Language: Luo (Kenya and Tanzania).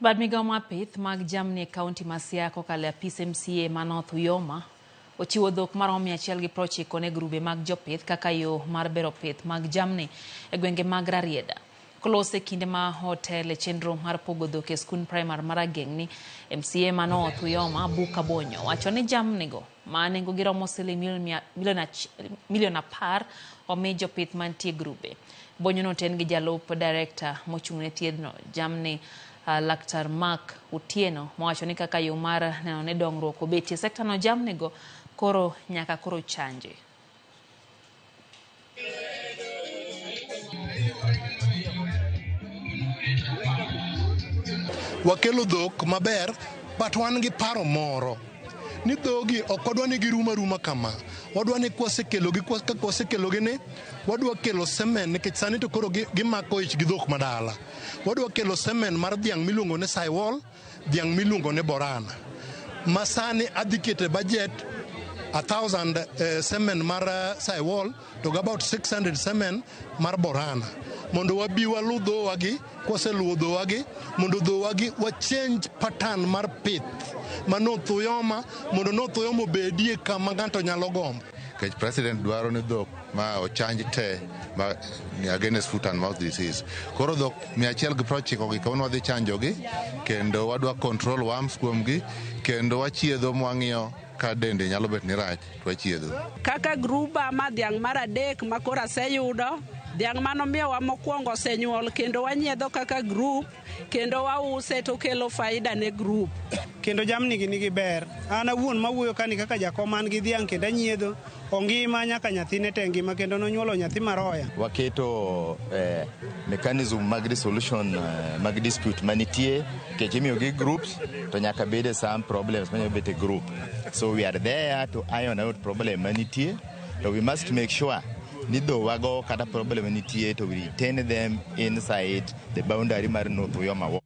Bad migao mar pith mag jamni e kaunti ma Siaya kokalo e apis MCA ma North Uyoma ochiwo dhok maromo 190 ne grube mag jopith kaka yo mar bero pith mag jamni e gwenge mag Rarieda. Kolos e kinde ma otel e chenro mar pogo dhok e skund primar mar Ageng'ni, MCA ma North Uyoma Abuka Bonyo wacho ni jamnigo ma nengogi romo siling milion 10 omi jopith mantie grube. Bonyo noten gi jalup director mochung' ne thiedhno jamni Laktar Mark Otieno mowacho ni kaka yo mar neno ni dongruok obetie sekta no jamni go koro nyaka koro chanji. Wakelo dhok maber but wan gi paro moro ni dhogi ok wadwa ni girum aruma kama. Wadwa ni kwasekelogi kaka wasekelogi ni wadwa kelo semen nikech sani to koro gimako ich gi dhok madala. Wadwa kelo semen mar dhiang' miluongo ni Saiwal, dhiang' miluongo ni Borana. Ma sani adhi keto e budget 1000 semen mar Saiwal to gi about 600 semen mar Borana. Mondo wabi walu dhowagi, kwaseluwo dhowagi, mondo dhowagi wa change pattern mar pith ma North Uyoma, mondo North Uyoma obedie kama ng'ato nyalo gombo. Nikech president dwaro ni dhok ma ochanj te ma against foot and mouth disease. Koro dhok 190 gi kawuono wadhi chanjogi kendo wadwa control worms kuomgi kendo wachiedho mwang'iyo ka dende nyalo bet ni rach to wachiedho. Kaka gruba ma dhiang' mar adek ma koro aseyudo, dhiang' manomiyowa mokwongo osenyuol kendo wanyiedho kaka grup kendo wause to kelo faida ne grup. Kendo jamni gi nigi ber. An awuon mawuoyo kani kaka jakom an gi dhiang' kendo anyiedho, ongima nyaka nyathine te ngima kendo nonyuolo nyathi maroya. Waketo mechanism mag resolution mag dispute manitie nikech imiyogi groups to nyaka bede some problems manyalo bet e group. So we are there to iron out problem manitie to we must make sure ni dhowago kata problem manitie to we retain them inside the boundary mar North Uyoma Ward.